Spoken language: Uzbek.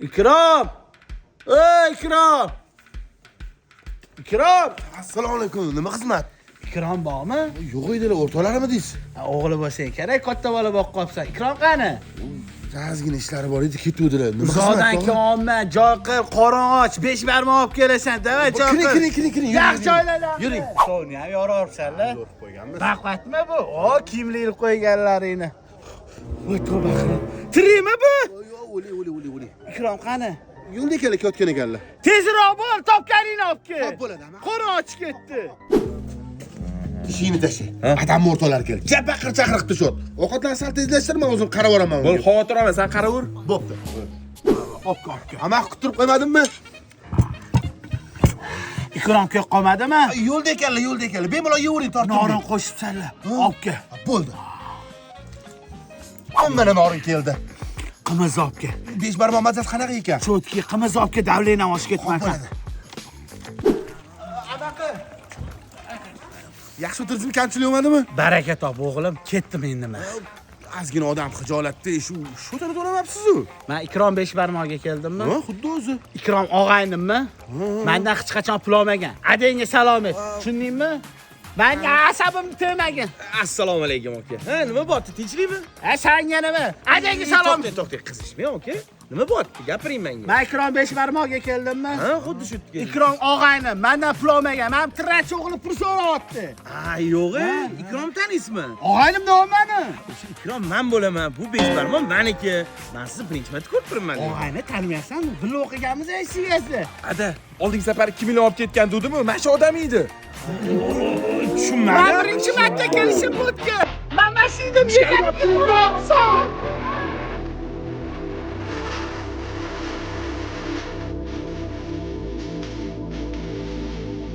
Ikrom! Ey, Ikrom! Ikrom! Assalomu alaykum. Nima xizmat? Ikrom bormi? Yo'q edilar, o'rtoqlarmi deysiz? Ha, o'g'li bo'lsang kerak, katta bola boqib qolibsan. Ikrom qani? Ozgina ishlari bor edi, ketuvdilar. Nima Uzoqdan xizmat? kelyapman, joy qil, qorin och, besh barmoq olib kelasan, davay joy Kiring, qil. kiring, kiring, kiring. Yaxshi joylardan. Yuring. Sovni ham yororsanlar. Yo'q qo'yganmiz. Baqvatmi bu? O, kiyimli ilib qo'yganlaringni. Voy tavba qilib. Tirikmi bu? Yo'q, o'li, o'li, o'li, o'li. Ikrom qani? Yo'lda ekanlar, ketgan ekanlar. Tezroq bo'l, topganingni olib kel. Top bo'ladi, ama. Qorin och ketdi. Tishingni tasha. Adam o'rtoqlar keldi. Chapaqir chaqiriqdi shu. Ovqatlarni sal tezlashtir, men o'zim qarab boraman. Bo'l, xavotir olma, sen qaraver. Bo'pti. Olib kel, olib kel. Hamma kuttirib qo'ymadimmi? Ikrom kelib qolmadimi? Yo'lda ekanlar, yo'lda ekanlar. Bemalol yeyvering, tortinmang. Norin qo'shibsanlar. Olib kel. Bo'ldi. Mana norin keldi. Qimiz olib kel. Besh barmoq mazasi qanaqa ekan? Cho'tki, qimiz olib kel, davlenam oshib ketmasin. Bo'ladi. Yaxshi o'tirdingmi, kamchilik bo'lmadimi? Baraka top o'g'lim, ketdim endi men. Ozgina odam xijolatda, shu shotini to'lamabsiz-u. Men Ikrom besh barmoqga keldimmi? Ha, xuddi o'zi. Ikrom og'aynimmi? Mendan hech qachon pul olmagan. Adangga salom et. Tushundingmi? Menga asabimni tegmagin. Assalomu alaykum aka. Ha, nima bo'pti? Tinchlikmi? Ha, sanga nima? Adangga salom. To'xtang, to'xtang, qizishmang aka. Nima bo'pti? Gapiring menga. Men Ikrom besh barmoqga keldimmi? Ha, xuddi shu yerga. Ikrom og'aynim mendan pul olmagan. Men tirachi o'g'li pul so'rayapti. Ha, yo'q, Ikrom taniysizmi? Og'aynim nima mani? O'sha Ikrom men bo'laman. Bu besh barmoq meniki. Men sizni birinchi marta ko'rib turibman. Og'ayni tanimayapsanmi? Birga o'qiganmiz SCSda. Ada, oldingi safar 2 million olib ketgan dedimi? Mana shu odam edi. Tushunmadim. Men birinchi marta kelishim bu yerga. Men mashinam yeganimni uryapsan.